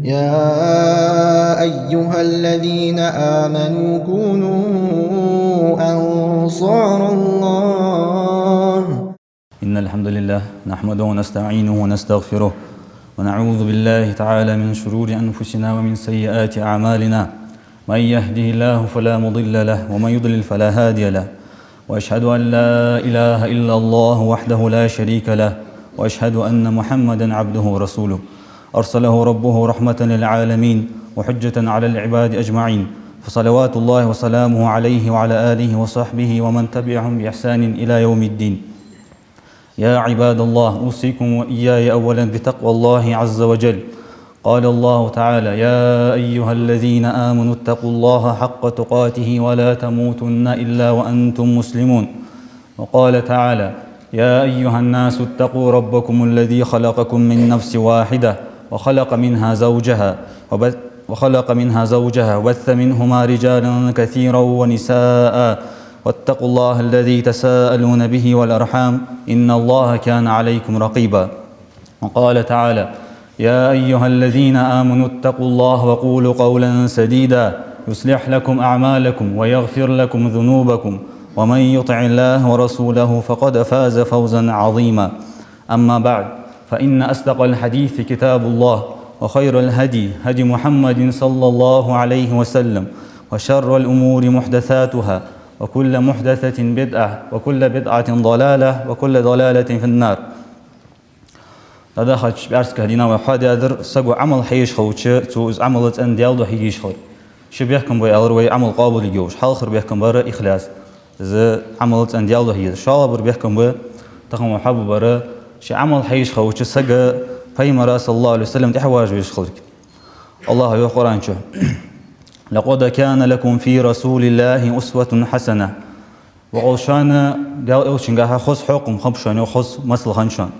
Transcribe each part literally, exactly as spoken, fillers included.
يا أيها الذين آمنوا كونوا أنصار الله. إن الحمد لله نحمده ونستعينه ونستغفره، ونعوذ بالله تعالى من شرور أنفسنا ومن سيئات أعمالنا. من يهده الله فلا مضل له، ومن يضلل فلا هادي له. وأشهد أن لا إله إلا الله وحده لا شريك له، وأشهد أن محمدا عبده ورسوله، أرسله ربه رحمة للعالمين وحجة على العباد أجمعين، فصلوات الله وسلامه عليه وعلى آله وصحبه ومن تبعهم بإحسان إلى يوم الدين. يا عباد الله، أوصيكم وإياي أولا بتقوى الله عز وجل. قال الله تعالى: يا أيها الذين آمنوا اتقوا الله حق تقاته ولا تموتن إلا وأنتم مسلمون. وقال تعالى: يا أيها الناس اتقوا ربكم الذي خلقكم من نفس واحدة وخلق منها زوجها وبث، وخلق منها زوجها وبث منهما رجالا كثيرا ونساء، واتقوا الله الذي تساءلون به والأرحام، إن الله كان عليكم رقيبا. وقال تعالى: يا أيها الذين آمنوا اتقوا الله وقولوا قولا سديدا يصلح لكم أعمالكم ويغفر لكم ذنوبكم، ومن يطع الله ورسوله فقد فاز فوزا عظيما. أما بعد، فإن أصدق الحديث كتاب الله، وخير الهدي هدي محمد صلى الله عليه وسلم، وشر الأمور محدثاتها، وكل محدثة بدعة، وكل بدعة ضلالة، وكل ضلالة في النار. ДӀадахача бӀаьрсгахьа дийнахьа вай хьоадаьдар саго Ӏамал хьаеш хилча, цо из Ӏамал цӀена Даьла духьа еш хилар. Ши бехкам ба аьлар вай Ӏамал къоабал йолаш. Хьалхара бехкам бар ихлас. Из Ӏамал цӀена Даьла духьа езар. ШоллагӀбар бехкам ба, тахан вай хьоабаьбар, ши Ӏамал хьаеш хилча саг Пайхамара, صلى الله عليه وسلم, тӀехьавоаржа везаш хилар. АллахӀа йоах Къуръан чу: لقد كان لكم في رسول الله أسوة حسنة. Бокъонца шоана Даьла Элчангахьа хоза хьокхам хиннаб шоана, хоза масал хиннад шоана.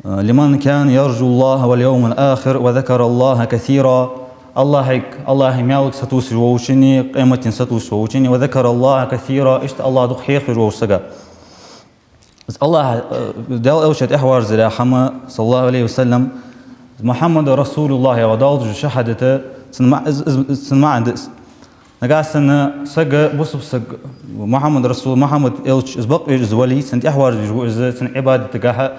لمن كان يرجو الله واليوم الآخر وذكر الله كثيرا. АллахӀага, АллахӀа маьлага сатувсаш волчунна, къематдийнага сатувсаш волчунна, وذكر الله كثيرا, иштта АллахӀ дукха хьехавеш волча сага. Из АллахӀ, э, Даьла Элча тӀехьавоаржадар хӀама, صلى الله عليه وسلم, محمد رسول الله яха долча шахӀадата, цун ма-, из, из, из цун маӀан да из. Нагахьа санна саг, бусалба саг, Мухьаммад расул, Мухьаммад элча из бакъвеш из вале, цунна тӀехьавоаржа везаш ва из, цун Ӏибадатагахьа,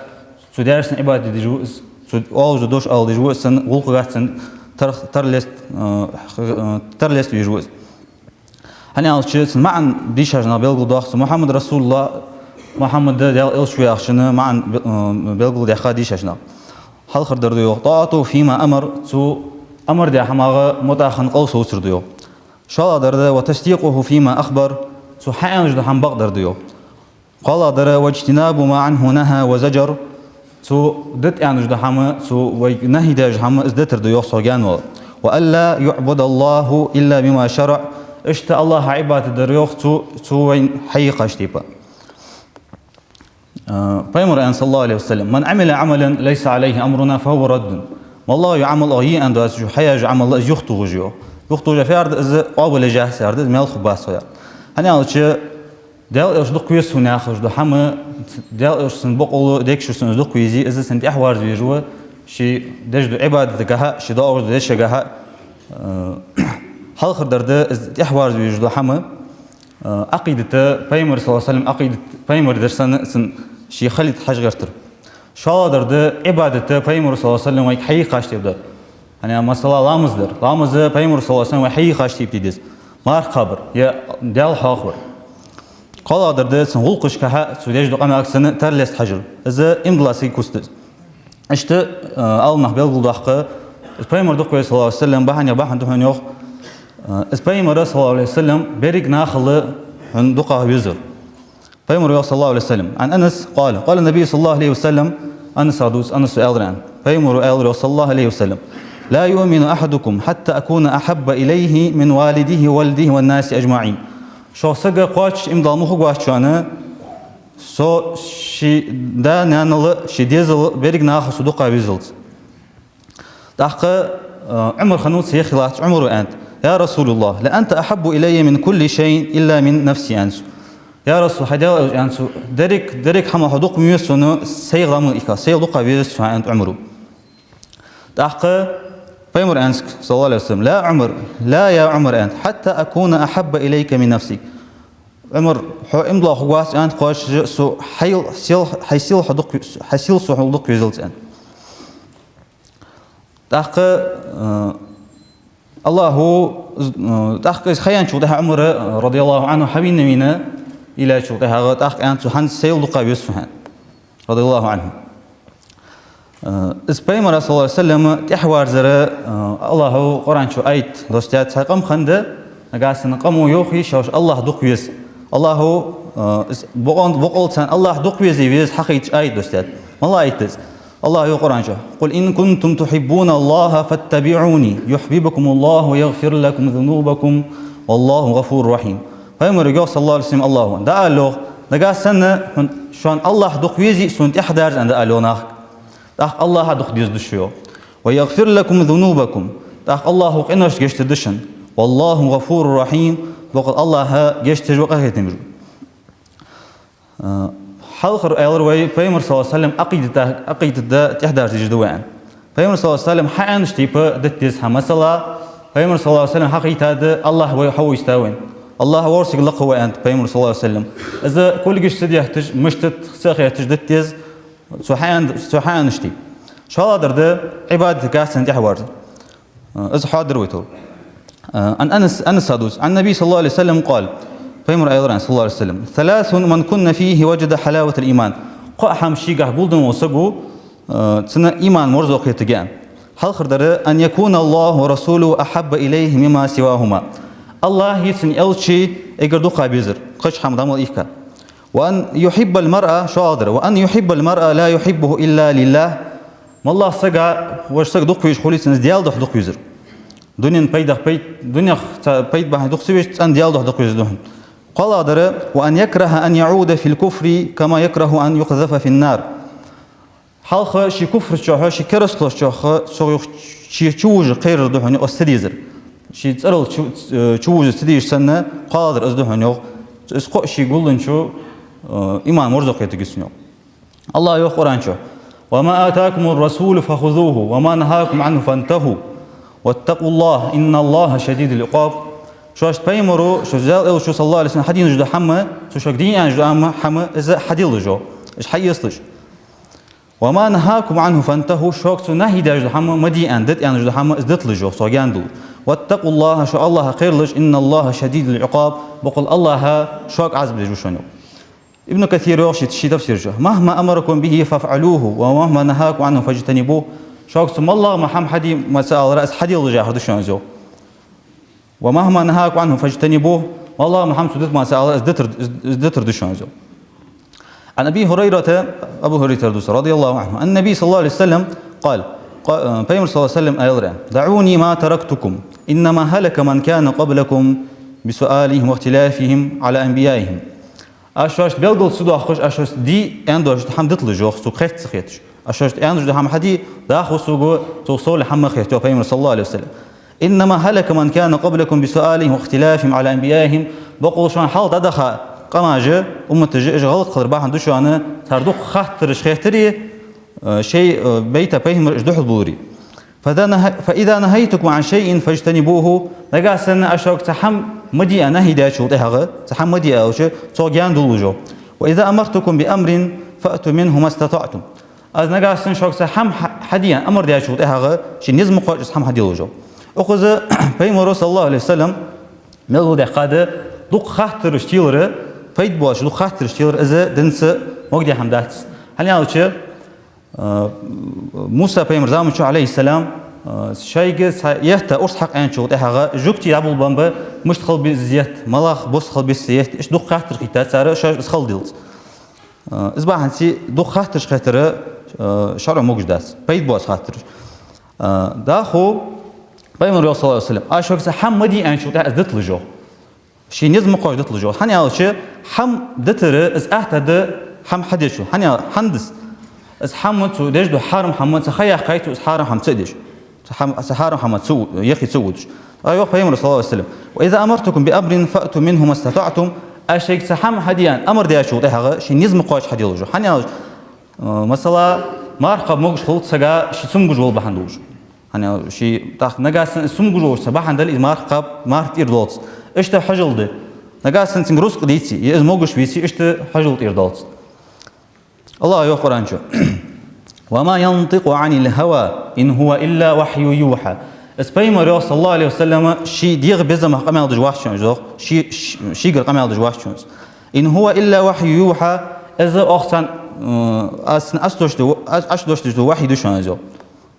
цо даьча Ӏибадат деш ва из, цо оалаш дола дош ала деш ва из, цун гӀулакхагахьа цун тар-, тарлест, э, х-, э, тарлест везаш ва из. ХӀана аьлча, цун маӀан дийшача наха белгалдоах, цу Мухьаммад расулуллахӀ, Мухьаммад Даьла элча ва яхачун маӀан бе-, э, белгалдаьккха дийшача наха. Хьалхардар да йоах: طاعته فيما أمر, цо амар даь хӀамага мутӀахьа хинна кӀалсовцар да йоах. ШоллагӀдар да: وتصديقه فيما أخبر, цо хьааьннача хӀаман бакъдар да йоах. КхоалагӀдар: واجتناب ما عنه نهى وزجر, цо дита аьнна дола хӀама, цо вайга нахьи даь дола хӀама, из дитар да йоах цох гаьна вала. وألا يعبد الله إلا بما شرع, иштта АллахӀа Ӏибадат дар йоах цо, цо вайна хьайийкхача тайпара. Э, Пайхамара аьннад, صلى الله عليه وسلم: من عمل عملا ليس عليه أمرنا فهو رد. МоллагӀа йола Ӏамал, укхо е аьнна доацаш, хьаяь йола Ӏамал, из юхатохаш я йоах. Юхатохаш я фу яхар да из, къоабал еш яц яхар да из, маьл хургбац цох яхар. ХӀана аьлча, Даьла Элча дукха веза сона яхаш дола хӀама, Даьла Элча сона бокъонца дегаш ва, сона из дукха везе, из цунна тӀехьавоаржа везаш ва, ше деш дола Ӏибадатагахьа, ше доагӀаш дола дешагахьа, э, хьалхардар да из тӀехьавоаржа везаш дола хӀама, э, Ӏакъидата, Пайхамара, صلى الله عليه وسلم, Ӏакъидат, Пайхамара дар санна, цун ший халит хьажа гӀертар. ШоллагӀдар да Ӏибадата, Пайхамара, صلى الله عليه وسلم, вайга хьайийкхача тайпара дар. ХӀана, масала, ламаз дар. Ламаз Пайхамара, صلى الله عليه وسلم, вайга хьайийкхача тайпара де деза. Марха кхабар, е Даьла хьоахавар. КхоалагӀдар да цун гӀулакхашкахьа, цо деш дола къамаьлага санна тарлест хьажар. Из иман долча сага куц да из. Иштта, э, Ӏаламнаха белгалдоаккх, из Пайхамар дукха веза, صلى الله عليه وسلم, бахьанех бахьан да хьона йоах, э, из Пайхамар, صلى الله عليه وسلم, беррига нахал хьона дукхагӀа везар. Пайхамара йоах, صلى الله عليه وسلم. عن أنس قال: قال النبي صلى الله عليه وسلم, Анаса дувц, Анаса аьлар аьнна. Пайхамара аьлар йоах, صلى الله عليه وسلم: لا يؤمن أحدكم حتى أكون أحب إليه من والده وولده والناس أجمعين. Шох саг кхоачаш иман дилла ма хургвац шоана, со ший да-нанал, ший дезал беррига нахал со дукха везалца. ТӀаккха, э, Ӏумар хиннав цу хи латташ, Ӏумара аьннад: يا رسول الله، لأنت أحب إلي من كل شيء إلا من نفسي, аьннад цо. Я Расул, хӀай Даьла Элча, аьннад цо, деррига, деррига хӀамах хьо дукха ма веза сона, сайгара ма ийккха, сайгара дукха веза со хьо, аьннад Ӏумара. ТӀаккха Пайхамара аьннад, саллаллаху Ӏалайхи ва саллам: «لا عمر، لا يا عمر», аьннад, «حتى أكون أحب إليك من نفسك». Ӏумар, хьо иман дилла хургвац, аьннад, кхоачаш со хьайла сел-, хьай сел хьо дукха, хьай сел со хьол дукха везалца, аьннад. ТӀаккха, э, Аллахӏо, э, тӀаккха из ха яьнначул тӀехьагӀа Ӏумар, э, радияллаху Ӏанху, хьавена вийна, из лаьчул тӀехьагӀа тӀаккха аьннад цо: «ХӀанз сел дукха веза со», аьннад, радияллаху Ӏанху. Э, из Пайхамара, саллаллаху Ӏалайхи ва саллам, тӀехьаварзар, э, Аллахӏо Къуръан чу аят доссадаьд, цхьа къам хиннад, нагахьа санна къамо йоахий, шоаш Аллахӏ дукха веза. Аллахӏо, э, из бокъон-, бокъонца Аллахӏ дукха везий веза хьахайташ аят доссадаьд. МалагӀа аят да из? Аллахӏо йоах Къуръан чу: «قل إن كنتم تحبون الله فاتبعوني يحببكم الله ويغفر لكم ذنوبكم والله غفور رحيم». Пайхамарга йоах, саллаллаху Ӏалайхи ва саллам, Аллахӏо: «Дала йоах, нагахьа санна шоана Аллахӏ дукха везий, сона тӀехьадарза, аьнна, Дала йоах нахага. ТӀаккха Аллахӏа дукха деза да шо, йоах. ويغفر لكم ذنوبكم. ТӀаккха Аллахӏо къинош гешт дергда шун. والله غفور رحيم. Бокъонца Аллахӏ гешт деш ва, къахетам беш ва». Э, хьалхара аьлар вай, Пайхамар, саллаллаху Ӏалайхи ва саллам, Ӏакъидата, Ӏакъидата тӀехьадаржадеш да вай, аьнна. Пайхамар, саллаллаху Ӏалайхи ва саллам, хьаьннаш тайпа дитта деза хьа масала. Пайхамар, саллаллаху Ӏалайхи ва саллам, хьахайтад, Аллахӏ вай хьавойста вайна. Аллахӏ ворсаг лакха ва, аьннад Пайхамар, саллаллаху Ӏалайхи ва саллам. Из кулгаш ца детташ, мишта да ца хеташ дитта деза, цо хьаьн-, цо хьаьннаш тайпа. ШоллагӀдар да Ӏибадат гахьсана тӀехьаварзар. Э, из хьоадир вай тӀа. Э, عن أنس، Анаса дувц: عن النبي صلى الله عليه وسلم قال. Пайхамара аьлар, صلى الله عليه وسلم: «ثلاث من كن فيه وجد حلاوة الإيمان». Кхо хӀама шийгахь гулденна вола саго, э, цунна иман марзо кхетаргья. Хьалхардар: «أن يكون الله ورسوله أحب إليه مما سواهما». Аллахӏи цун элчеи эггара дукха безар, кхыча хӀаман дӀа мел ихка. «وأن يحب المرء», шоллагӀдар: «وأن يحب المرء لا يحبه إلا لله». МоллагӀа сага, вож саг дукха везаш хуле, цунна из Даьла духьа дукха везар. Дунен пайдах пайд-, дунех цхьа пайда бахьан дукха ца везаш, цӀена Даьла духьа дукха везаш да хьона. КхоалагӀдар: «وأن يكره أن يعود في الكفر كما يكره أن يقذف في النار». Хьалха ший куфра чухьа, ший керасталуш чухьа, цох юха ше чувужа кхерар да хьона, из ца дезар. Ший цӀерал чу-, э, чувужа ца дезаш санна, кхоалагӀдар из да хьона, йоах. Из кхо ший гулденначо, э, иман марзо кхетаргья цунна, йоах. Аллахӏо йоах Къуръан чу: «وما آتاكم الرسول فخذوه وما نهاكم عنه فانتهوا واتقوا الله إن الله شديد العقاب». Шоашта Пайхамаро, шоашта Даьла элчано, саллаллаху Ӏалайхи ва саллам, хьаденна дола хӀама, цо шуга де аьнна дола хӀама, хӀама, из хьаделаш, йоах. Из хьаэцалаш. «وما نهاكم عنه فانتهوا», шуга цо нахьи даь дола хӀама ма де аьнна, дита аьнна дола хӀама, из диталаш, йоах, цох гаьна дуллаш. «واتقوا الله», шо Аллахӏах кхералаш, «إن الله شديد العقاب», бокъонца Аллахӏ шуга Ӏазап деш ва шоана, йоах. Ибн Касира йоах ший, ший тафсира чу: «مهما أمركم به فافعلوه ومهما نهاكم عنه فاجتنبوه». Шуга цо моллагӀа хӀама хьаде ма ца аьлар, из хьаделаш яхар да шоана из, йоах. «ومهما نهاكم عنه فاجتنبوه». МоллагӀа хӀама цо дита ма ца аьлар, из дитар, из, из дитар да шоана из, йоах. عن أبي هريرة, Абу Хурайратагара дувц, رضي الله عنه, عن النبي صلى الله عليه وسلم قال, къа-, э, Пайхамара, саллаллаху Ӏалайхи ва саллам, аьлар: «دعوني ما تركتكم إنما هلك من كان قبلكم بسؤالهم واختلافهم على أنبيائهم». Аз шоашта белгал ца доаккхаш, аз шоашта де аьнна дола хӀама диталаш, йоах, цунга хетта ца хеташ. Аз шоашта аьнна дола хӀама хьаде, дӀахо сога цох совгӀа хӀама ма хет, йоах Пайхамара, саллаллаху Ӏалайхи ва саллам. «إنما هلك من كان قبلكم بسؤالهم واختلافهم على أنبيائهم». Бокъонца шоана хьалха дӀадаха къамаш, умматаш, уж гӀалгӀа хилар бахьан да шоана, цар дукха хаттараш хетари, э, шоай, э, бейта пайхамараш духьал булари. «فإذا نه-، فإذا نهيتكم عن شيء فاجتنبوه». Нагахьа санна аз шуга цхьа хӀама ма де аьнна нахьи даьчул тӀехьагӀа, цхьа хӀама ма де аьлча, цох гаьна дуллаш, йоах. «وإذا أمرتكم بأمر فأتوا منه ما استطعتم». Аз нагахьа санна шуга цхьа хӀама хьа-, хьаде аьнна амар даьчул тӀехьагӀа, шун низ ма кхоачча из хӀама хьаделаш, йоах. Укхаза Пайхамаро, саллаллаху Ӏалайхи ва саллам, мел вал дехкада, дукха хаттараш телар, пайда боацаш дукха хаттараш телар, из динца могадаь хӀама дац. ХӀана аьлча, э, Муса пайхамара заман чу, Ӏалайхи ссалам, э, шоайга цхьа етта урс хьакха аьнначул тӀехьагӀа, жугтий дӀаболабеннаб, мишта хила беза етт, малагӀа бос хила беза етт, иштта дукха хаттараш хийттад цар, шоаш из хала деллалца. Э, из бахьанца дукха хаттараш хетар, э, шарӀо могаш дац, пайда боаца хаттараш. Э, дӀахо Пайхамаро йоах, саллаллаху Ӏалайхи ва саллам, аз шуга цхьа хӀама ма де аьнначул тӀехьагӀа из диталаш, йоах. Шун низ ма кхоачча диталаш, йоах. ХӀана аьлча, хӀама дитар из атта да хӀама хьадечул. ХӀана аьл-, хӀана да из? Из хӀама цо деш дола хьарам хӀама цхьа ха яьккхай цо из хьарам хӀама ца деш. Цхьа хӀам-, цхьа хьарам хӀама ца у-, яхе ца водаш. ТӀаккха йоах Пайхамаро, саллаллаху Ӏалайхи ва саллам: «وإذا أمرتكم بأمر فأتوا منه ما استطعتم». Аз шуга цхьа хӀама хьаде аьнна амар даьчул тӀехьагӀа, шун низ ма кхоачча хьаделаш, йоах. ХӀана аьлча, э, масала, марха кхаба могаш хилац сага, ше цамогаш вала бахьан долаш. Яъни, ший, тӀаккха нагахьа санна из цамогаш волча цхьа бахьан дале, из марха кхаба, марха тӀера долча. Иштта хьажол де. Нагахьа санна цунга рузкъа деце, е из могаш веце, иштта хьажол тӀера долча. АллахӀа йоах Къуръан чу: «وما ينطق عن الهوى إن هو إلا وحي يوحى». Из пайхамар, йоах, صلى الله عليه وسلم, ший дегӀа безамах къамаьл деш вац шоана из, йоах, ший-, ш-, шийгара къамаьл деш вац шоана из. «إن هو إلا وحي يوحى», из оаха царна, м, аз цунна ас дош ду, ас, ас дош деш ду вахьи да шоана из, йоах.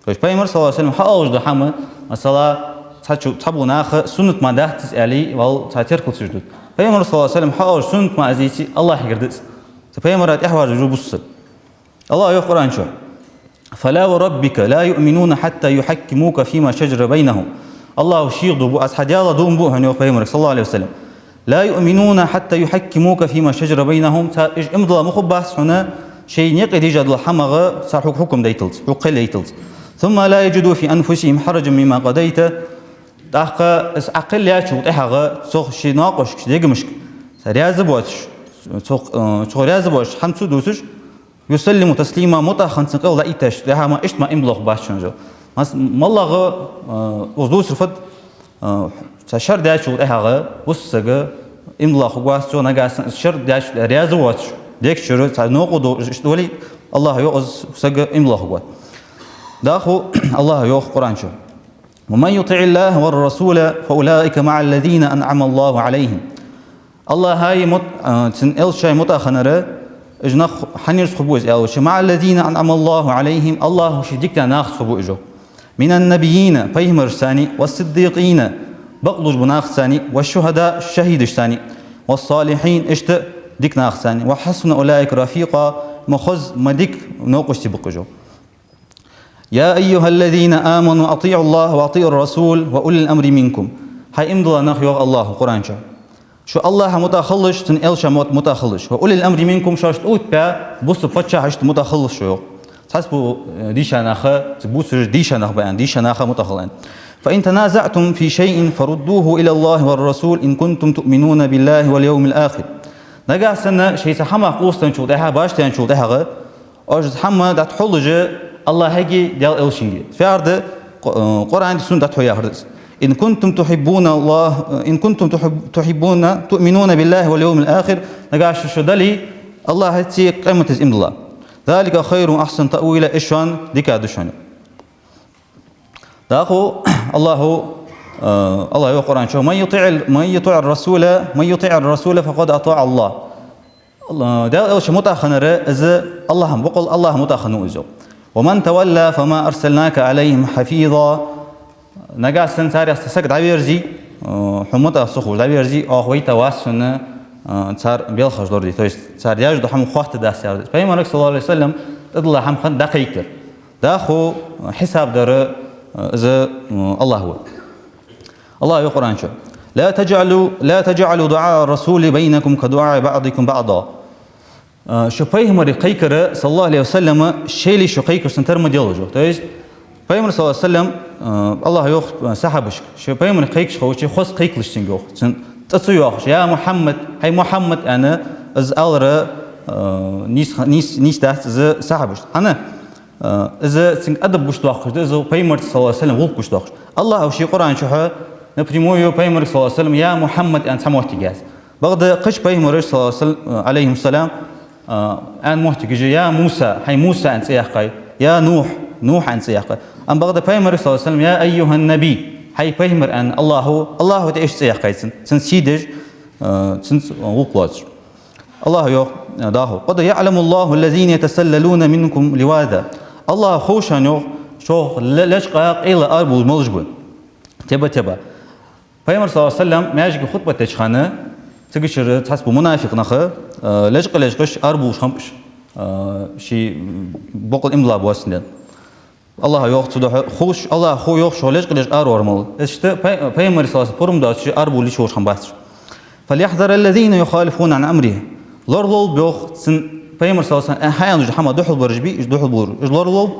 То есть пайхамар, صلى الله عليه وسلم, хьаалаш да хӀама, масала, цхьа чу-, цхьаболча наха суннат мара дац из аьле, вал цхьа теркал ца деш да. Пайхамар, صلى الله عليه وسلم, хьаалаш суннат мара из яце, АллахӀагара да из. Цу пайхамара тӀехьавоалаш ва бусалба саг. АллахӀа йоах Къуръан чу: «فلا وربك لا يؤمنون حتى يحكموك فيما شجر بينهم». АллахӀа шийх дув бу, аз хьа Даьлах дув буъ хьона, йоах пайхамарга, صلى الله عليه وسلم. «لا يؤمنون حتى يحكموك فيما شجر بينهم». Цар уж иман дилла ма хургбац хьона, шоай наькъа дийша дола хӀамах цар хьога хьукам дайталца, хьога кхел яйталца. «ثم لا يجدوا في أنفسهم حرجا مما قضيت». ТӀаккха из Ӏа кхел яьчул тӀехьагӀа цох шоай наькъашка, шоай дегашка раьза боацаш, цох, э, цох раьза боацаш хӀама ца дувцаш, «ويسلموا تسليما», мутӀахьа хинна цун кӀал дӀаэттачул тӀехьагӀа ма иштта ма иман дилла хургбац шоана, йоах. Мас-, моллагӀа, э, укхаза дувцар фуд, э, цхьа шер даьчул тӀехьагӀа бусалба саг иман дилла хургвац, цо нагахьа санна из шер даьчул тӀехьагӀа раьза воацаш, дег чура цхьа новкъа долаш иштта вале, АллахӀа йоах, из саг иман дилла хургвац. ДӀахо АллахӀа йоах Къуръан чу: «ومن يطع الله والرسول فأولئك مع الذين أنعم الله عليهم». АллахӀаи мут-, а, цун элчаи мутӀахьа хиннар, уж нах хьанирс хургба из аьлча, «مع الذين أنعم الله عليهم», АллахӀа ший дика даь нахаца хургба уж. «من النبيين», пайхамарашцани, «والصديقين», бакълувш бола нахацани, «والشهداء», шахӀидашцани, «والصالحين», иштта дика нахацани, «وحسن أولئك رفيقا», ма хоза, ма дика новкъостий ба-кх уж. «يا أيها الذين آمنوا أطيعوا الله وأطيعوا الرسول وأولي الأمر منكم». ХӀай иман дилла нах, йоах АллахӀа Къуръан чу, шо АллахӀа мутӀахьа хилалаш, цун элча мут-, мутӀахьа хилалаш. «وأولي الأمر منكم», шоашта тӀаоттабаь бусалба паччахьашта мутӀахьа хилалаш шо, йоах. Цхьабола, э, дийша нах, цига бувцараш дийша нах ба аьнна, дийша наха мутӀахьа хила аьнна. «فإن تنازعتم في شيء فردوه إلى الله والرسول إن كنتم تؤمنون بالله واليوم الآخر». Нагахьа санна шоай цхьа хӀамах къовсаденначул тӀехьагӀа, башха даьнначул тӀехьагӀа, оаш из хӀама дӀатӀахьуллаш АллахӀага, Даьла элчанга. Фарда Къу-, э, Къуръан, Сунна дӀатӀахьу яхар да из. «إن كنتم تحبون الله، إن كنتم تحب-، تحبون، تؤمنون بالله واليوم الآخر», нагахьа шо дале, АллахӀацеи къематдийнацеи иман дилла. «ذلك خير وأحسن تأويلا», из шоана дикагӀа да шоана. ДӀахо АллахӀа, э, АллахӀа йоах Къуръан чу: «من يطع ال-، من يطع الرسول، من يطع الرسول فقد أطاع الله». Алла-, Даьла элча мутӀахьа хиннар, из АллахӀа, боккъал АллахӀа мутӀахьа хиннав из. «ومن تولى فما أرسلناك عليهم حفيظا». Нагахьа санна царех цхьа саг дӀаверзе, э, хьона мутӀахьа ца хулаш дӀаверзе, оаха вайта вац хьона, э, цар белхаш лораде. То есть цар даьш дола хӀама хоаттаргдац яхар да из. Пайхамарга, صلى الله عليه وسلم, тӀадилла хӀама хиннад дӀакхайкадар. ДӀахо хьисап дар, э, из, э, АллахӀ ва. АллахӀа йоах Къуръан чу: «لا تجعلوا، لا تجعلوا دعاء الرسول بينكم كدعاء بعضكم بعضا». Э, шо пайхамарга кхайкар, صلى الله عليه وسلم, шоайла шо кхайкар санна тара ма делаш, йоах. То есть пайхамар, صلى الله عليه وسلم, э, АллахӀа йоах, э, сахьабашка, шо пайхамарга кхайкаш хилча, хоза кхайкалаш цунга, йоах. Цун цӀи ца йоахаш: «يا محمد», «хӀай Мухьаммад», аьнна, из алар, э, нийса, нийса, нийса дац из сахьабашта. ХӀана? Э, из цунга адаб гучадоаккхаш да, из пайхамарца, صلى الله عليه وسلم, гӀулакх гучадоаккхаш. АллахӀа ший Къуръан чухь напрямую пайхамарга, صلى الله عليه وسلم, «يا محمد» аьнна цхьа моттиг яц. Бакъда кхыча пайхамараш, صلى الله عليه وسلم, э, عليهم السلام, э, аьнна моттигаш: «يا موسى», «хӀай Муса» аьнна цӀи яьккхай, «يا نوح», «Нухь» аьнна цӀи яьккхай. Амма бакъда пайхамарга, صلى الله عليه وسلم, «يا أيها النبي», «хӀай пайхамар» аьнна, АллахӀа, АллахӀа тӀа иштта цӀи яьккхай цун, цунна сий деш, э, цунца гӀулакх лоацаш. АллахӀа йоах, э, дӀахо: «قد يعلم الله الذين يتسللون منكم لواذا». АллахӀа хов шоана, йоах, шох ле-, лечкъа, къайла арабувлаш малаш ба. Теба-теба. Пайхамар, صلى الله عليه وسلم, маьждиге хутбат деча хана, цигачара цхьабола мунафикъ нах, э, лечкъа-лечкъаш арабувлаш хиннаб уж, э, шоай боккъал иман дилла боацандаь. АллахӀа йоах цудухьа, ховш, АллахӀа хов, йоах, шох лечкъа-лечкъа аравар мала. Иштта пай-, пайхамарга, صلى الله عليه وسلم, пурам доацаш уж хиннабац. «فليحذر الذين يخالفون عن أمره». Лоралолба, йоах, цун, пайхамар, صلى الله عليه وسلم, хьааьнна долча хӀамах духьалбараш бий, уж духьалбора. Уж лоралолба: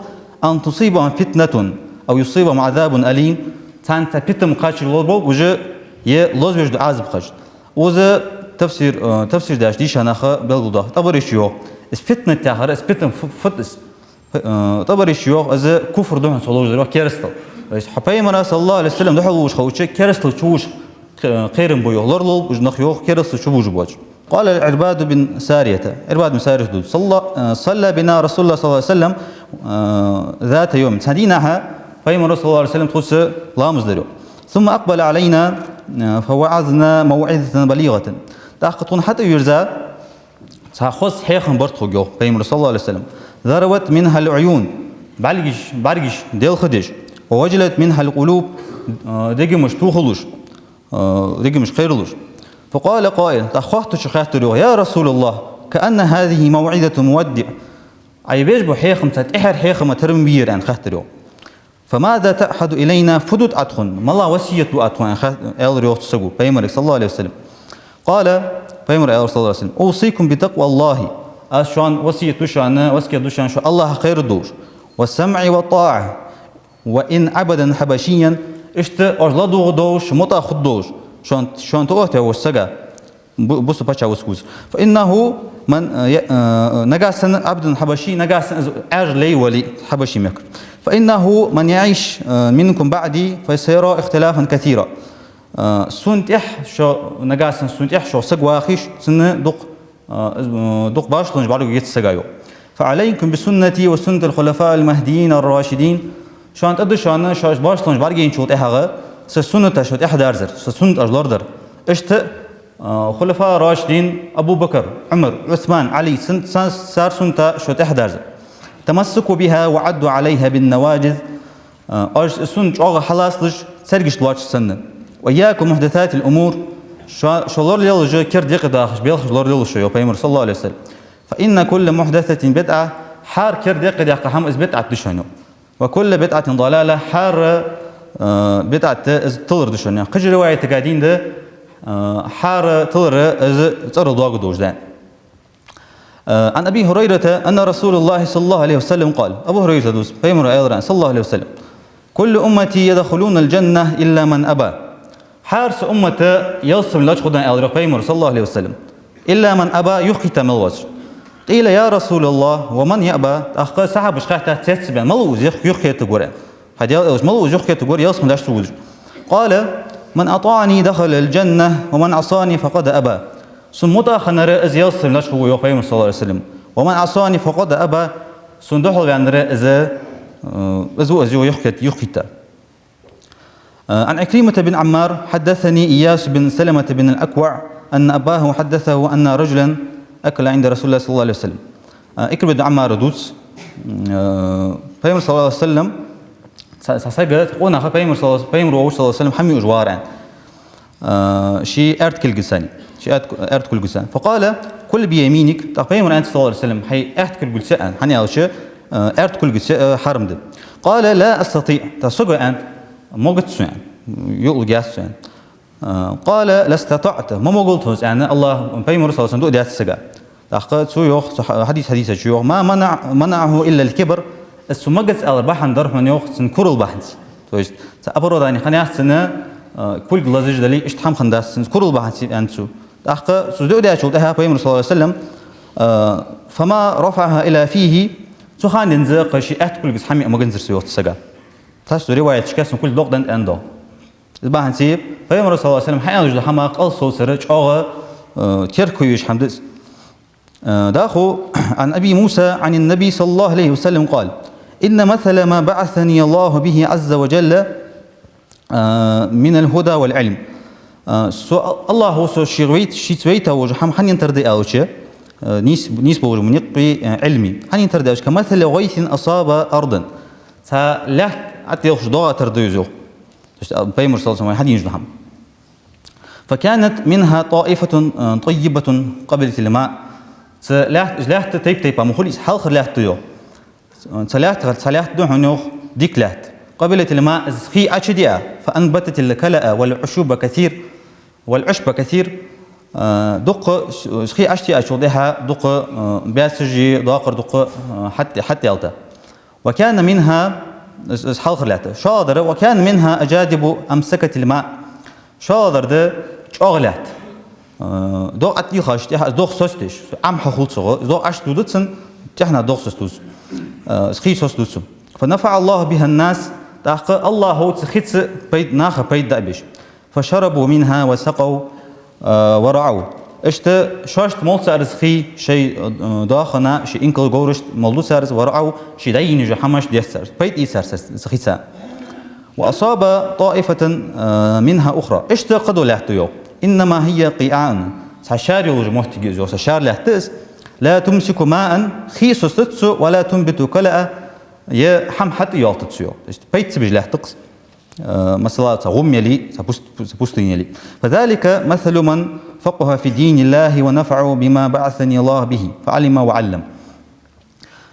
«أن تصيبهم فتنة أو يصيبهم عذاب أليم». Царна цхьа питам кхачар лоралолба уж, е лозавеш дола Ӏазап хилча. Укхаза тафсир, э, тафсир деш дийша наха белгалдаьд. ТӀабарийс йоах: из фитнат яхар, из питам фу-, фуд из? Э, ТӀабарийс йоах, из куфр духьал цо ловзар, йоах, керастал. То есть хьа Пайхамара, саллаллаху Ӏалайхи ва саллам, духьал волаш хилча, керастал чу вуш кхерам бу йоах, лоралуш нах йоах, керастал чу вуш боацаш. قال العرباض بن سارية, Ӏирбад бин Сария дувц: صلى، صلى بنا رسول الله صلى الله عليه وسلم، э, ذات يوم. Цхьан дийнахьа Пайхамар, саллаллаху Ӏалайхи ва саллам, тхоца ламаз дир йоах. ثم أقبل علينا، э, فوعظنا موعظة بليغة. ТӀаккха тхона хьатӀавийрза цхьа хоза хьехам бар тхога йоах Пайхамара, саллаллаху Ӏалайхи ва саллам. ذرفت منها العيون, бӀаргаш, бӀаргаш делха деш. ووجلت منها القلوب, э, дегамаш тохалуш, э, дегамаш кхералуш. فقال قائل, тӀаккха хоаттачо хаьттар йоах: يا رسول الله، كأن هذه موعظة مودع. Ӏа веш бу хьехам цхьа тӀехьара хьехама тара ма бий ер, аьнна хаьттар йоах. فماذا تعهد إلينا, фу ду Ӏа тхона, малагӀа васкет ду Ӏа тхона, аьнна хаьт-, аьлар йоах цу саго Пайхамарга, саллаллаху Ӏалайхи ва саллам. قال, Пайхамара аьлар, саллаллаху Ӏалайхи ва саллам: أوصيكم بتقوى الله. Аз шоана васкет ду шоана, васкет ду шоана шо АллахӀах кхерар долаш. والسمع والطاعة. وإن عبدا حبشيا, иштта оаш ладувгӀа долаш, мутӀахӀ хургдолаш, шоана, шоана тоъа а тевжаш саг, бу-, бусалба паччахь васкувс. فإنه من، э, э, нагахь санна عبد حبشي, нагахь санна из Ӏаьржа лай вале, хьабаши мехкара. فإنه من يعش، э, منكم بعدي فسيرى اختلافا كثيرا. Э, сона тӀехьа шо, нагахь санна сона тӀехьа шо саг вахийша, цунна дукха, э, из, э, дукха башхалонаш бӀаргагургья цу сага йоах. فعليكم بسنتي وسنة الخلفاء المهديين الراشدين. Шоана тӀа да шоана, шо уж башхалонаш бӀаргаяйначул тӀехьагӀа, са суннатах шо тӀехьадарзар, са суннат оаш лорадар. Иштта, э, хулафа рашидин Абу Бакр, Ӏумар, Ӏусман, Ӏали, сан-, сан-, цар суннатах шо тӀехьадарзар. تمسكوا بها وعضوا عليها بالنواجذ. Э, оаш суннат чӀоагӀа хьалацалаш, царгашта лоацаш санна. وإياكم محدثات الأمور. Шо, шо лоралелаш, кер декъе дахаш белхаш лоралелаш шо, йоах Пайхамара, саллаллаху Ӏалайхи ва саллам. فإن كل محدثة بدعة. ХӀара кер декъе даьккха хӀама из бидӀат да шоана йоах. وكل بدعة ضلالة. ХӀара, э, бидӀат из тилар да шоана йоах. Кхыча риваятага дийна да, э, хӀара тилар из цӀерал доагӀаш долаш да. Э, عن أبي هريرة أن رسول الله صلى الله عليه وسلم قال. Абу Хурайрата дувц, Пайхамара аьлар, саллаллаху Ӏалайхи ва саллам: كل أمتي يدخلون الجنة إلا من أبى. ХӀара са уммата ялсмале лочкъаду, аьлар йоах Пайхамара, саллаллаху Ӏалайхи ва саллам. إلا من أبى, юхакхийттар мел воацаш. قيل يا رسول الله ومن يأبى؟ ТӀаккха сахьабаша хаьттад цецбаьнна, малав из юх-, юхакхетаргвар, аьнна. Хьа Даьла элча, малав из юхакхетаргвар, ялсмале дӀа ца водаш? قال: من أطاعني دخل الجنة ومن عصاني فقد أبى. Сона мутӀахӀ хиннар, из ялсмале лочкъаву, йоах Пайхамара, саллаллаху Ӏалайхи ва саллам. ومن عصاني فقد أبى. Сона духьалваьннар, из, э, из ва из юхакхет-, юхакхийтта. Э, عن عكرمة بن عمار حدثني إياس بن سلمة بن الأكوع أن أباه حدثه أن رجلا أكل عند رسول الله صلى الله عليه وسلم. Э, Икримат бин Ӏаммара дувц, э, Пайхамар, саллаллаху Ӏалайхи ва саллам, цхьа, цхьа саг, цхьа къонах Пайхамар, саллаллаху, Пайхамар волча, саллаллаху Ӏалайхи ва саллам, хӀама юаш вагӀар, аьнна. Э, ший аьрда кулгаца, ший аьрда, аьрда кулгаца. فقال: كل بيمينك. ТӀаккха Пайхамара аьннад, саллаллаху Ӏалайхи ва саллам: хьай аьрда кулгаца, аьнна. ХӀана аьлча, э, аьрда кулгаца, э, хьарам да. قال: لا أستطيع. ТӀаккха саго аьннад: могац сона, аьнна. Юкъе яц сона, аьнна. Э, قال: لا استطعت. Ма могал хьона из, аьнна, АллахӀ, Пайхамара, саллаллаху Ӏалайхи ва саллам, дуӀа даьд цу сага. ТӀаккха цо йоах, цу хьа-, хьадис, хьадиса чу йоах: ما منع-، منعه إلا الكبر. Из цо магац аьлар бахьан дар хьона, йоах, цун курал бахьанца. То есть, цхьа оправдание хиннаяц цунна, э, кулг лазаш дале, иштта хӀама хиннадац цунна, курал бахьанца, аьннад цо. ТӀаккха цо дуӀа даьчул тӀехьагӀа Пайхамара, саллаллаху Ӏалайхи ва саллам, э, فما رفعها إلى فيه, цу хана денз кхы ший аьрда кулгаца хӀама яа маганзар цо, йоах, цу сага. Цхьацца риваяташка цун кулг локъ даьннад, аьнна да. Из бахьанца Пайхамара, саллаллаху Ӏалайхи ва саллам, хьаьнала хӀама кхалсацар чӀоагӀа, э, теркам беш хӀама да из. Э, дӀахо, عن أبي موسى عن النبي صلى الله عليه وسلم قال: إن مثل ما بعثني الله به عز وجل، э، من الهدى والعلم. Э, со, АллахӀа со шийх вайта-, шийца вайта волаш хӀама хьанна тара да аьлча, э, нийс-, нийсболаш бола никъи, э, Ӏилми. Хьанна тара да аьлча, كمثل غيث أصاب أرضا. Цхьа лаьтта тӀа тӀаделхаш доагӀа тара да из, йоах. То есть, а, Пайхамара, саллаллаху Ӏалайхи ва саллам, хьадийцача хӀама. فكانت منها طائفة، э, طيبة قبلت الماء. Цу лаьтта-, лаьтта тайп-тайпара ма хулий из, хьалхара лаьтта да, йоах. Цу лаьттах цхьа лаьтта да хьона, йоах, дика лаьтта. قبلت الماء, из хий Ӏочудиа, فأنبتت الكلأ والعشب كثير، والعشب كثير. Э, дукха с-, хий Ӏочудиачул тӀехьагӀа дукха, э, баьццаши, доккхар дукха, э, хьат-, хьатӀадаьлча. وكان منها, из, из хьалхара лаьтта. ШоллагӀдар, وكان منها أجادب أمسكت الماء. ШоллагӀдар да чӀоагӀа лаьтта. Э, догӀа тӀадийхача тӀехьа из догӀа соцадеш, Ӏам хьахул цох, из догӀа Ӏочудода цун, тӀехьа догӀа соцаду цо. Э, из хий соцаду цо. فنفع الله بها الناس. ТӀаккха АллахӀа цу хица пайд-, наха пайда дӀабеш. فشربوا منها وسقوا، а, ورعوا. Иштта шоашта мол цар из хий, шоай, а, доахана, шоай инкала говрашта мол ду цар из, ورعوا, шоай дӀайийна йола хӀамаш деш цар, пайда ийцар цар цу хица. وأصاب طائفة، а, منها أخرى. Иштта кхыдола лаьтта да йоах. إنما هي قيعان. Цхьа шаьра йола моттиг я из йоах, цхьа шаьра лаьтта да из. لا تمسك ماء, хий состац цо, ولا تنبت كلأ, е хӀама хьатӀайоалийтац цо йоах. То есть пайда ца беш лаьтта да-кх из. Э, масала, цхьа гӀум яле, цхьа пуст-, цхьа пустыня яле. فذلك مثل من فقه في دين الله ونفعه بما بعثني الله به، فعلم وعلم.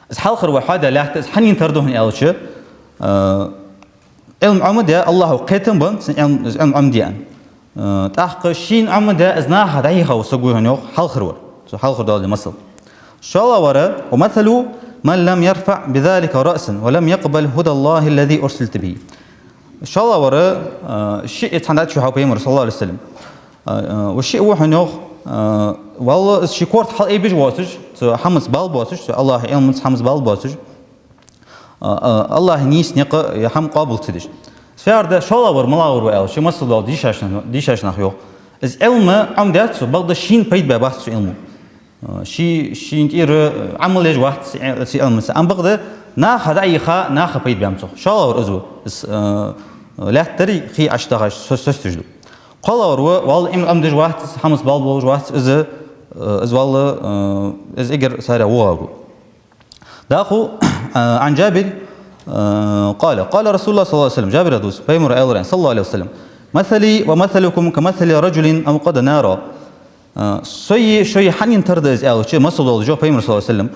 Из хьалхара вай хьоадаь лаьтта, из хьанна тара да хьона аьлча, э, Ӏилма Ӏомадаь, АллахӀа кхетам бенна, цун Ӏилма, из Ӏилма Ӏомадаь. Э, тӀаккха шийна Ӏомадаь, из наха дӀайийха ва саг ва хьона йоах, хьалхара вар. Цу хьалхара дола масал. ШоллагӀвар: ومثل من لم يرفع بذلك رأسا ولم يقبل هدى الله الذي أرسلت به. ШоллагӀвар, э, шиъ цхьана дӀачухьа пайхамар, صلى الله عليه وسلم. Э, э, ва шиъ ва хьона йоах, э, валла из ший корта хьалъайбеш воацаш, цу хӀамаца бала боацаш, цу АллахӀа Ӏилмаца, хӀамаца бала боацаш, а, а, АллахӀа нийса никъ е хӀама къоабал ца деш. Фарда шоллагӀвар малагӀвар ва аьлча, масала дола дийшача нах-, дийшача наха йоах. Из Ӏилма Ӏомадаьд цо, бакъда шийна пайда баь бац цу Ӏилмо. А, ший, шийна тӀера, а, Ӏамал еш вац цу Ӏи-, цу Ӏилмаца. Амма бакъда наха дӀайийха, наха пайда баьб цох. ШоллагӀвар из ва. Из, а, лаьттари хий Ӏаш дахаш со-, состаш да. КхоалагӀвар ва, валла Ӏилма Ӏомадеш вац, хӀамаца бала болаш вац, из, а, из валла, а, из эггара сарахьа вогӀарг ва. ДӀахо, а, عن جابر، а, قال: قال رسول الله صلى الله عليه وسلم, Жабира дувц, пайхамара аьлар, صلى الله عليه وسلم: مثلي ومثلكم كمثل رجل أوقد نارا. А, сои шои хьанна тара да из аьлча, масал долаш йоах пайхамара, صلى الله عليه وسلم,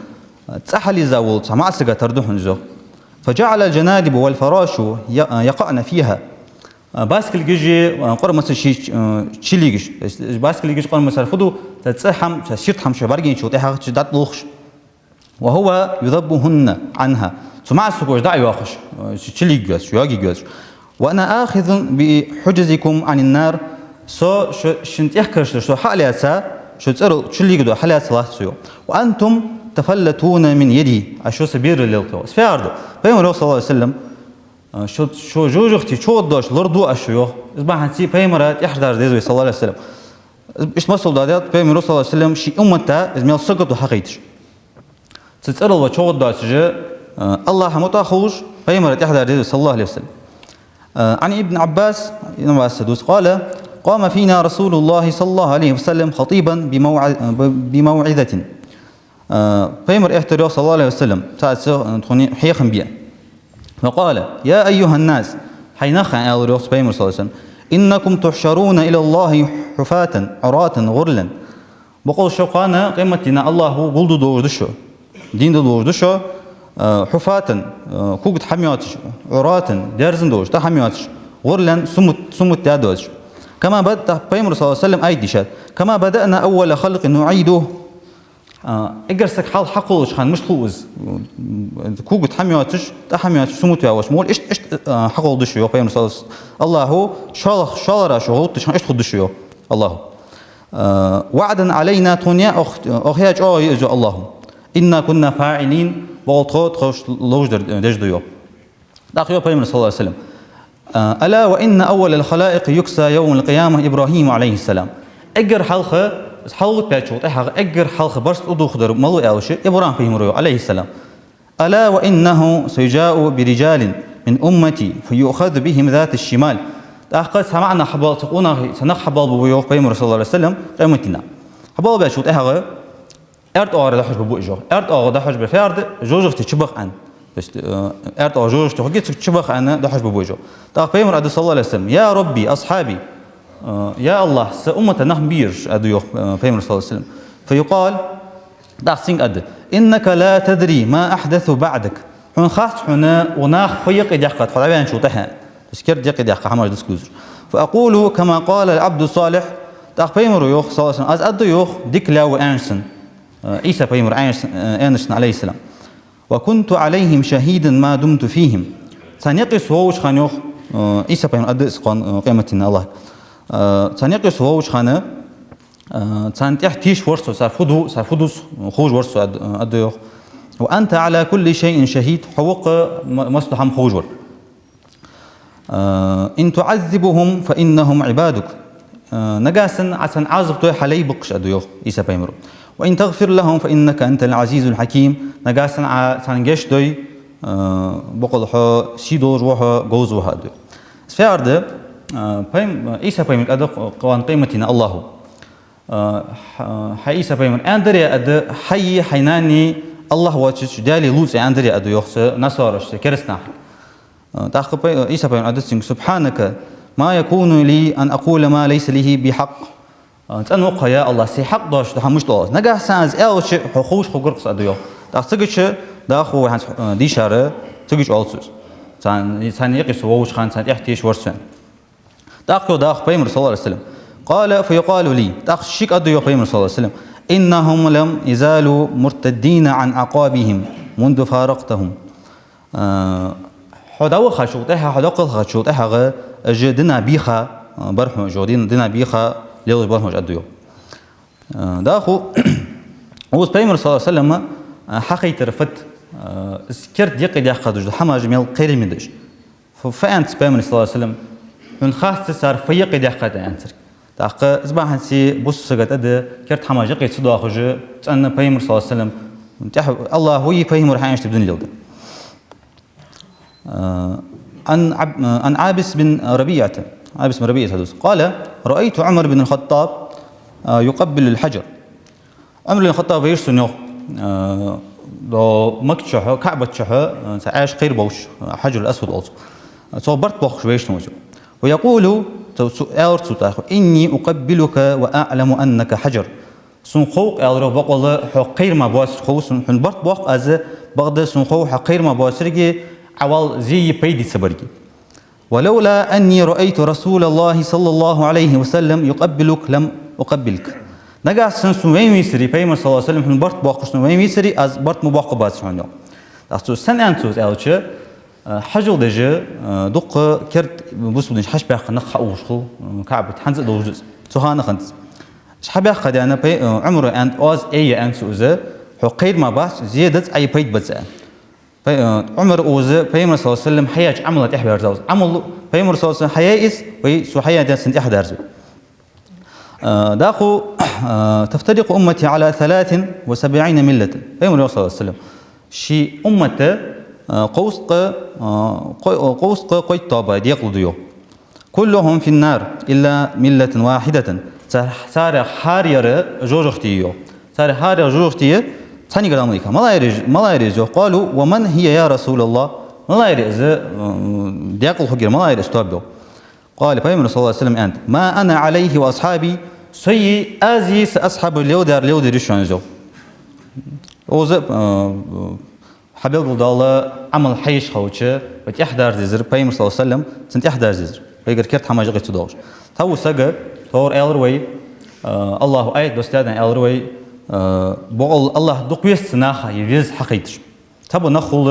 цӀи хьалъиза вола цхьа маӀа сага тара да хьона из йоах. فجعل الجنادب والفراش ي-، يقعن فيها. А, баскилгаши, а, къормасаши, а, чулигаш. То есть баскилгаш, къормасаш фу ду, цхьа цӀи хӀама, цхьа сирта хӀама шоай бӀаргайначул тӀехьагӀа чу дӀатӀалохаш. وهو يذبهن عنها. Цу маӀа саго уж дӀа а йоаккхаш, э, чулийга йоацаш, йоагийга йоацаш. وأنا آخذ بحجزكم عن النار. Со шо-, шун тӀехкаршал, шо хьалаьца, шо цӀерал чулийга дола хьалаьца латт со йоах. وأنتم تفلتون من يدي. А шо са берал лелаш латт. Из фу яхар да? Пайхамара йоах, صلى الله عليه وسلم, э, шо, шо жожагӀате чугӀоргдоацаш лораду аз шо йоах. Из бахьанца пайхамара тӀехьа дӀадаржа деза вай, صلى الله عليه وسلم. Иштта масал даьд пайхамара, صلى الله عليه وسلم, ший уммата из мел сагот да хьакхийташ. Цу цӀерал ва чугӀоргдоацаш, э, АллахӀа мутӀахьа хулаш, пайхамара тӀехьа дӀадаржа деза, صلى الله عليه وسلم. Э, عن ابن عباس, Ибн Ӏаббаса дувц, قال: قام فينا رسول الله صلى الله عليه وسلم خطيبا بموع-، بموعظة. Э, пайхамар эхтар йоах, صلى الله عليه وسلم, цхьацца, э, тхона хьехам бе. فقال: يا أيها الناس, хӀай нах, аьнна аьлар йоах цу пайхамара, صلى الله عليه وسلم, إنكم تحشرون إلى الله حفاة عراة غرلا. Бокъонца шо кхоана къематдийнахьа АллахӀа гулдергдолаш да шо, дийна долаш да шо, э, حفاة, э, кога тӀа хӀама йоацаш, عراة, дерзан долаш, тӀа хӀама йоацаш, غرلا, сумут-, сумут даь доацаш. كما بد-, пайхамара, صلى الله عليه وسلم, аят дийшад: كما بدأنا أول خلق نعيده. А, эггара саг хьалха хьакхоллача хана мишта хул из? Кога тӀа хӀама йоацаш, тӀа хӀама йоацаш, сумут ваь волаш ма вий, иштта, иштта, а, хьакхолларгда шо йоах пайхамара, صلى الله عليه وسلم. АллахӀа шоллагӀа, шоллагӀа ара шо гӀовттача хана иштта хургда шо йоах АллахӀа. А, وعدا علينا, тхона яь, оаха, оаха яь чӀоагӀо я из йоах АллахӀа. إنا كنا فاعلين, бокъонца тхо, тхо ловш дар деш да йоах. ТӀаккха йоах пайхамара, صلى الله عليه وسلم: ألا وإن أول الخلائق يكسى يوم القيامة إبراهيم عليه السلام. Эггара хьалха, хьалгӀатта баьчул тӀехьагӀа, эггара хьалха барзкъа тӀадувхадар малув аьлча, ИбрахӀим пайхамар ва йоах, عليه السلام. ألا وإنه سيجاء برجال من أمتي فيؤخذ بهم ذات الشمال. ТӀаккха цхьа маӀа нах хьабоал-, цхьа къонахий, цхьа нах хьабоалабергба йоах пайхамара, صلى الله عليه وسلم, къематдийнахьа. Хьабоалабаьчул тӀехьагӀа, аьрда оагӀора дӀахьош бергба уж йоах. Аьрда оагӀора дӀахьош ба фу яхар да, жожагӀате чубаха аьнна. То есть, э, аьрда оагӀора жожагӀате хургья, цига чубаха аьнна дӀахьош бергба уж йоах. ТӀаккха пайхамар аргда, صلى الله عليه وسلم: يا رب أصحابي. Э, я АллахӀ, са уммата нах ма бий ераш, аргда йоах, э, пайхамар, صلى الله عليه وسلم. فيقال, тӀаккха цунга аргда: إنك لا تدري ما أحدثوا بعدك. Хьона хац хьона укх наха фу юкъе даьккхад хьо дӀаваьнначул тӀехьагӀа. То есть керда юкъе даьккха хӀамаш да цига лувцаш. فأقول كما قال العبد الصالح. ТӀаккха пайхамара йоах, صلى الله عليه وسلم, аз аргда йоах, дика лаьв ва аьннача санна, э, Ӏийса пайхамара аьннача санна, э, аьннача санна, عليه السلام. وكنت عليهم شهيدا ما دمت فيهم. Царна юкъе со волча хана йоах, э, Ӏийса пайхамара аргда из кхоана, э, къематдийнахьа АллахӀага. Э, царна юкъе со волча хана, э, царна тӀехьа тийша вар со, цар фу ду, цар фу дувц ховш вар со, аргда, аргда йоах. وأنت على كل شيء شهيد, хьо ва-кх м-, массадола хӀама ховш вар. Э, «إن تعذبهم فإنهم عبادك». Э, нагахьа санна Ӏа царна Ӏазап дой, хьа лай ба уж, аргда йоах Ӏийса пайхамара. «وإن تغفر لهم فإنك أنت العزيز الحكيم». Нагахьа санна Ӏа царна гешт дой, э, боккъала хьо сий долаш ва хьо, говза ва хьо, аргда йоах. Из фу яхар да, э, пайхам-, Ӏийса пайхамарга аргда кхоана къематдийнахьа АллахӀа: Э, хьа-, хьа Ӏийса пайхамар, аьннадарий, аргда, хьайи хьай нанни АллахӀ воацача Даьлага лувца, аьннадарий, аргда йоах, цу насарашта, кераста нахага. Э, тӀаккха пай-, Ӏийса пайхамара аргда цунга: «سبحانك ما يكون لي أن أقول ما ليس لي به حق». Э, цӀена ва-кх хьо, я АллахӀ, са хьакъ доацаш дола хӀама мишта оал аз. Нагахьа санна аз аьлча, хьо ховш хургва-кх со, аргда йоах. ТӀаккха цигача дӀахо вай хӀанз, э, дийшар, цигача оал цо из. Царна, царна юкъе со волча хана царна тӀехьа теша вар со. ТӀаккха йоах дӀахо пайхамара, صلى الله عليه وسلم: «قال فيقال لي». ТӀаккха шийга аргда йоах пайхамара, صلى الله عليه وسلم: «إنهم لم يزالوا مرتدين عن عقابهم منذ فارقتهم». Э, хьо дӀавахачул тӀехьагӀа, хьо дӀакхелхачул тӀехьагӀа уж дина бийха, э, бар хьона уж, дин-, дина бийха лелаш бар хьона уж, аргда йоах. Э, дӀахо укхаза пайхамара, صلى الله عليه وسلم, э, хьахайтар фуд, э, из керда юкъедаьккха долаш дола хӀамаш мел кхераме да уж. Фу, фу аьннад цу пайхамара, صلى الله عليه وسلم? Хьона хац цар фу юкъедаьккхад аьнна царга. ТӀаккха из бахьанца бусалба сага тӀа да керда хӀамаш юкъе ца доахаш, цӀена пайхамар, صلى الله عليه وسلم, тӀехьа АллахӀа вий, пайхамара хьаийнача тайпара дин леладар. Э, عن عب-، عن عابس بن ربيعة. Ӏабис бин РабиӀата хьадис. قال: «رأيت عمر بن الخطاب، э، يقبل الحجر». Ӏумар ибн ХаттӀаб вайра сона, йоах, э, до Макка чухь, КаӀбат чухь, э, цхьа Ӏаьржа кхера болаш, э, Хьаджарул-Асвад оал цох. Цох барт боаккхаш вайра сона из. «ويقول», цо, цо аьлар цо тӀаккха: «إني أقبلك وأعلم أنك حجر». Сона хов-кх, аьлар, боккъала хьо кхерам боацар хов сона, хьона барт боаккх аз, бакъда сона хов хьо кхерам боацилга, Ӏа вал зе е пайда ца барга. «ولولا أني رأيت رسول الله صلى الله عليه وسلم يقبلك لم أقبلك». Нагахьа санна сона вайна вийсаре, пайхамар, صلى الله عليه وسلم, хьона барт боаккхаш сона вайна вийсаре, аз барт ма боаккхаргбацар хьона, йоах. ТӀаккха цо из сенна аьннад, цо из аьлча, э, хьажол деш, э, дукха керда бусалба динчу хьажа баьккха нах хьаухаш хул, э, КаӀбате, хӀанз а долаш да из. Цу хана хиннад из. Уж хьабаьккха денна, пай-, э, Ӏумара аьннад, оаз айя аьннад цо из, хьо кхерам бац, зе дац, Ӏа е пайда бац, аьнна. Пай-, э, Ӏумар укхаза пайхамара, صلى الله عليه وسلم, хьаяьча Ӏамала тӀехьа верзав из. Ӏамал пайхамара, صلى الله عليه وسلم, хьаяьй из, вай цо хьаяь ден цунна тӀехьа дерзаду. Э, дӀахо, э, «تفترق أمتي على ثلاث وسبعين ملة». Пайхамара йоах, صلى الله عليه وسلم: ший уммат, э, кховзткъа, э, кхо-, кховзткъа кхойтта тоба декъалу ду, йоах. «كلهم في النار إلا ملة واحدة». Цар-, царех хӀара яр жожагӀате я, йоах. Царех хӀара яр жожагӀате я, цхьаннегара дӀа ма дийхка. МалагӀа яр из, малагӀа яр из, йоах. «قالوا: ومن هي يا رسول الله؟» МалагӀа яр из, э, декъала хургьяр, малагӀа яр из тоба, йоах. «قال», пайхамара, صلى الله عليه وسلم, аьннад: «ما أنا عليه وأصحابي». Сои, ази, са асхьабаша леладаьр, леладер я шоана из, йоах. Укхаза, э, хьабелгалдаьлча, Ӏамал хьаеш хилча, вай тӀехьа дерза дезар, пайхамар, صلى الله عليه وسلم, цунна тӀехьа дерза дезар. Вайгара керда хӀамаш юкъе ца доахаш. Цхьаволча сага, тхьовра аьлар вай, э, АллахӀа аят доссадаьд аьнна аьлар вай, э, бокъонца АллахӀ дукха веза цу наха, е веза хьакхеташ. Цхьабола нах хул,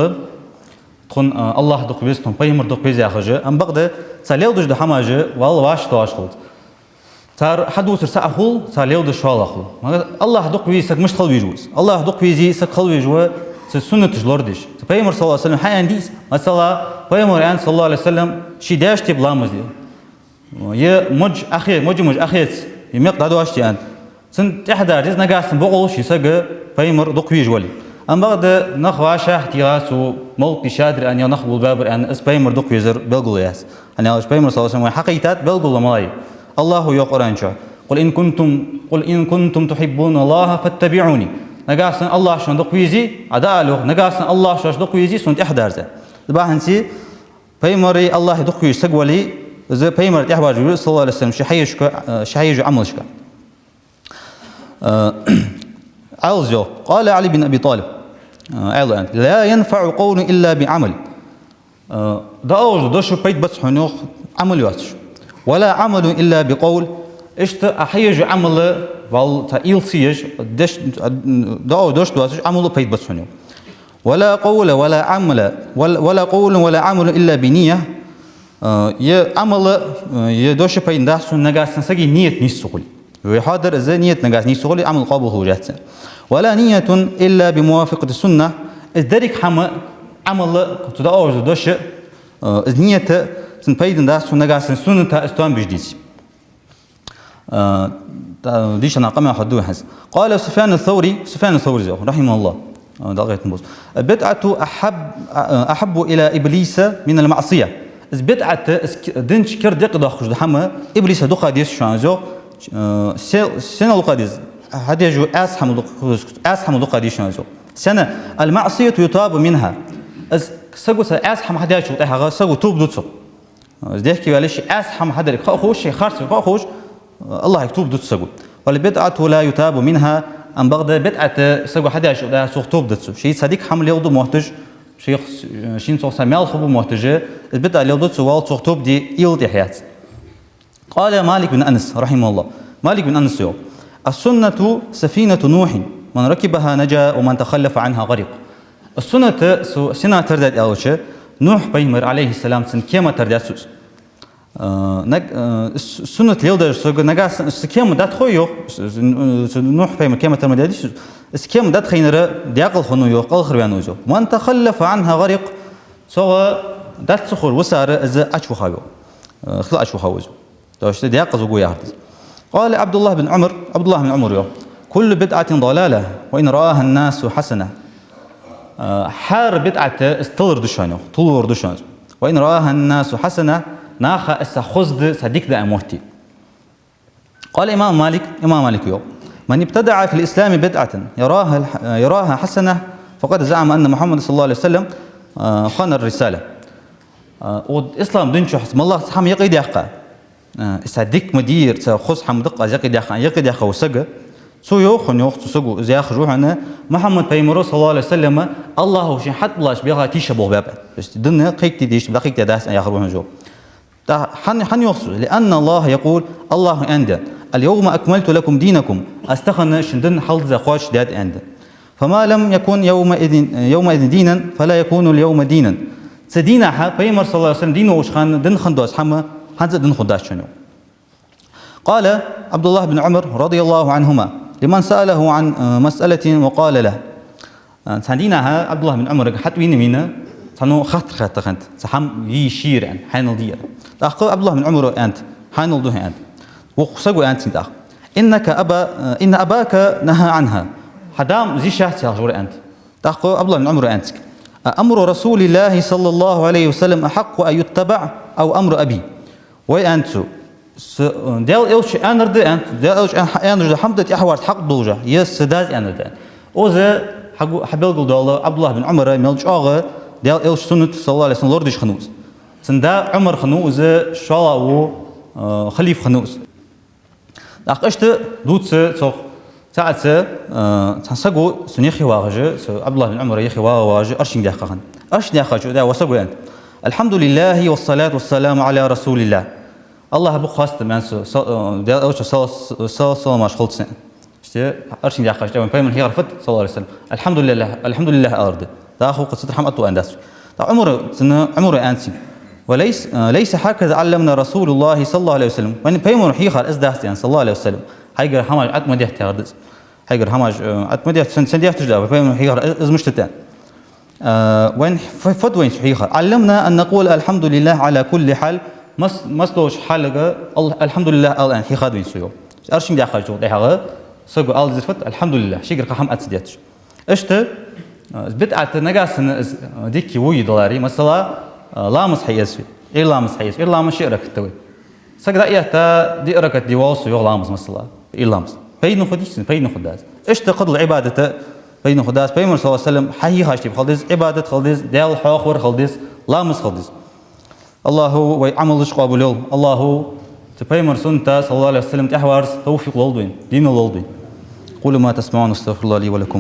тхона, э, АллахӀ дукха веза, тхона пайхамар дукха веза яхаш, амма бакъда цар леладеш дола хӀамаш валла вӀашагӀтоахаш хул. Цар хьадувцар сахьа хул, цар леладеш шоллагӀа хул. Магар АллахӀ дукха веза саг мишта хила везаш ва из? АллахӀ дукха веза саг хила везаш ва цун суннаташ лорадеш. Цу пайхамара, صلى الله عليه وسلم, хьааьннадий из? Масала, пайхамара аьннад, صلى الله عليه وسلم, ший даьча тайпара ламаз де. Е модж Ӏохе-, модж-модж Ӏохеца, е мекъ дӀадоашде аьннад. Цунна тӀехьа дерза деза, нагахьа санна бокъонца ший саг пайхамар дукха везаш вале. Амма бакъда нах вӀашагӀтеха, цу мовлат дийшадар аьнна, е нах болабаьбар аьнна, из пайхамар дукха везар белгало яц. ХӀана аьлча пайхамара, صلى الله عليه وسلم, вайна хьакхийттад белгало малагӀа я. АллахӀа йоах Къуръан чу: «قل إن كنتم، قل إن كنتم تحبون الله فاتبعوني». Нагахьа санна АллахӀ шоана дукха везе, Ӏа дӀаала, йоах, нагахьа санна АллахӀ шоашта дукха везе, сона тӀехьа дерза. Из бахьанца пайхамареи АллахӀи дукха везаш саг вале, из пайхамара тӀехьа варжа веза, صلى الله عليه وسلم, ший хьаешка, э, ший хьаеш йолча Ӏамалашка. Э, Ӏалас йоах: «قال علي بن أبي طالب», э, Ӏаьлас аьннад: «لا ينفع قول إلا بعمل». Э, дӀаоалаш дола дош пайда бац хьона, йоах, Ӏамал йоацаш. «ولا عمل إلا بقول». Иштта Ӏа хьаеш йола Ӏамал, валла, цхьа уйла ца еш, деш, дӀаоалаш дош доацаш Ӏамал пайда бац хьона, йоах. «ولا قول ولا عمل، ول-، ولا قول ولا عمل إلا بنية». Э, е Ӏамал, э, е дош пайда бац хьона, нагахьа санна сага ният нийса ца хуле. Вай хьоадаьр из, ният нагахьа нийса ца хуле, Ӏамал къоабал хулаш яц. «ولا نية إلا بموافقة السنة». Из деррига хӀама, Ӏамал, цу дӀаоалаш дола дош, э, из ният, пайдана дац хьона нагахьа санна сунната из тоам беш деце. А, та-, дийша нах къамаьл хьаду хьона. قال سفيان الثوري, Суфьян ас-Саврис йоах, رحمه الله, а, Дала къахетам болба цун: البدعة أحب، أحب إلى إبليس من المعصية. Из бидӀат, из к-, дин чу керда декъе доаккхаш дола хӀама Иблиса дукха деза шоана, йоах. Э, се-, сенал дукха деза? Хьадеш йола Ӏаьса хӀама дукха, Ӏаьса хӀама дукха деза шоана, йоах. Сенна? المعصية يتاب منها. Из саго цхьа Ӏаьса хӀама хьадаьчул тӀехьагӀа саго тоба ду цох. Из дехке ваьлча, ший Ӏаьса хӀама хьадар хьа а ховш, ший харцвар хьа а ховш, АллахӀага тоба ду цох саго. والبدعة لا يتاب منها. Амма бакъда бидӀат саго хьадаьчул тӀехьагӀа цох тоба дац цо. Шийца цхьа дика хӀама леладу мотташ, шийх-, шийна цох цхьа маьл хургба мотташ, из бидӀат леладу цо, валлахӀи, цох тоба де уйла тӀехьа яц. قال مالك بن أنس رحمه الله. Малик бин Анас йоах: السنة سفينة نوح، من ركبها نجا ومن تخلف عنها غرق. Суннат цу сенах тара даьд аьлча, Нухь пайхамар, عليه السلام, цун кема тара даьд цо. Э, наг-, э, с-, суннат леладер сога нагахьа санна, цу кема дӀатӀахой йоах, с-, с-, цу Нухь пайхамара кема тара ма даьдий цо, цу кема дӀатӀахайнар даькъала хиннав йоах, кӀалхарваьннав из йоах. ومن تخلف عنها غرق. Цох дӀа ца ховр висар из Ӏочувахав йоах. Э, хила Ӏочувахав из йоах. То есть даькъаза вуго яхар да из. قال عبد الله بن عمر, ӀабдуллахӀ бин Ӏумара йоах: كل بدعة ضلالة وإن رآها الناس حسنة. Э, хӀара бидӀат из тилар да шоана йоах, тилар да шоана из. وإن رآها الناس حسنة, наха из цхьа хоза да, цхьа дика да аьнна моттий. قال الإمام مالك, имам Малика йоах: من ابتدع في الإسلام بدعة يراها الح-، يراها حسنة فقد زعم أن محمدا صلى الله عليه وسلم، э، خان الرسالة. Э, укх ислам дина чу моллагӀа цхьа хӀама юкъедаьккха, э, из цхьа дика ма дий ер, цхьа хоза хӀама да-кх аз юкъедаьккха, юкъедаьккха ва саг, цо йоах хьона йоах, цу саго из яхаш ва хьона, Мухьаммад пайхамаро, صلى الله عليه وسلم, АллахӀо шийна хьатӀабиллача беха тийша болх баьб. То есть дин кхайкаде дезаш, дӀакхайкадаь дац аьнна яхар ва хьона из йоах. ТӀаккха хӀана, хӀана йоах цо? لأن الله يقول, АллахӀо аьннад: اليوم أكملت لكم دينكم, аз тахан шун дин хьалдизза кхоачашдаьд аьннад. فما لم يكن يومئذ، يومئذ دينا فلا يكون اليوم دينا. Цу дийнахьа, пайхамар, صلى الله عليه وسلم, дийна волча хана дин хинна доаца хӀама, хӀанз а дин хургдац шоана йоах. قال عبد الله بن عمر رضي الله عنهما لمن سأله عن مسألة وقال له. Цхьан дийнахьа ӀабдуллахӀ бин Ӏумарага хьатӀавена вийна, цхьанне хаттар хаьттад хӀанз, цхьа хӀама йий шийра аьнна, хьанал дий аьнна. ТӀаккха ӀабдуллахӀ бин Ӏумара аьннад: хьанал да хьона аьнна. Укх саго аьннад цунга тӀаккха: إنك أبا، إن أباك نهى عنها. Хьа да ма зе яхаш вар аьннад. ТӀаккха ӀабдуллахӀ бин Ӏумара аьннад цунга: أأمر رسول الله صلى الله عليه وسلم أحق أن يتبع أو أمر أبي؟ Вай, аьннад цо, с-, Даьла Элчано аьннар да, аьннад, Даьла Элчано аьнна-, аьнна дола хӀама да тӀехьаварца хьакъ долаш, е са дас аьннар да аьннад. Укхаза хьагу-, хьабелгалдоал ӀабдуллахӀ бин Ӏумара мел чӀоагӀа Даьла Элчан суннат, صلى الله عليه وسلم, лорадеш хиннав из. Цун да Ӏумар хиннав из, шоллагӀа вола, э, халифа хиннав из. ТӀаккха иштта дувц цох, цхьацца, э, цхьан саго цун юхе вагӀаш, цу ӀабдуллахӀ бин Ӏумара юхе вагӀа-вагӀаш, оаршинг даьккха хиннад. Оаршинг даьккхача, тӀаккха ва саго аьннад: الحمد لله والصلاة والسلام على رسول الله. АллахӀа ба хоастам, аьннад цо, са-, э, Даьла Элчанна сал-, с-, салам-моаршал хилда цунна. Иштта оаршинг даьккхача, тӀаккха вай пайхамара хьехар фуд, صلى الله عليه وسلم? الحمد لله، الحمد لله алар да. ДӀахо кхы цу тӀара хӀама атта аьннадац. ТӀаккха Ӏумара, цун, Ӏумара аьннад цунга: وليس، э، ليس هكذا علمنا رسول الله صلى الله عليه وسلم. Вайна пайхамара хьехар из дац аьннад, صلى الله عليه وسلم. Хьайгара хӀамаш атта ма детта яхар да из. Хьайгара хӀамаш, э, атта ма детта, сен, сен детташ да, вай пайхамара хьехар из, из мишта да аьннад. Э, вайна ф-, фуд вайна цо хьехар? علمنا أن نقول الحمد لله على كل حال. Мас-, масса долча хьалага ал-, الحمد لله ала аьнна хьехад вайна цо йоах. Оаршинг даьккхачул тӀехьагӀа саго ала дезар фуд? الحمد لله. Шийгара кхы хӀама атта ца детташ. Иштта, э, бидӀат нагахьа санна из, э, дика вуй даларе, масала, э, ламаз хьаэца вай, Ӏуйра ламаз хьаэца, Ӏуйра ламаз ши ракаӀат да вай. Саг дӀаэтта, диъ ракаӀат де воал со йоах ламаз, масала, Ӏуйра ламаз. Пайдана хургдий цунна? Пайдана хургдац. Иштта кхыдола Ӏибадат пайдана хургдац. Пайхамара, صلى الله عليه وسلم, хьахьехаш тайпа хила деза, Ӏибадат хила деза, Даьла хьоахавар хила деза, ламаз хила деза. АллахӀа вай Ӏамалаш къоабал йойла. АллахӀа цу пайхамара сунната, صلى الله عليه وسلم, тӀехьаварца товфикъ лолда вайна, дийна лолда вайна. أقول ما تسمعون، أستغفر الله لي ولكم.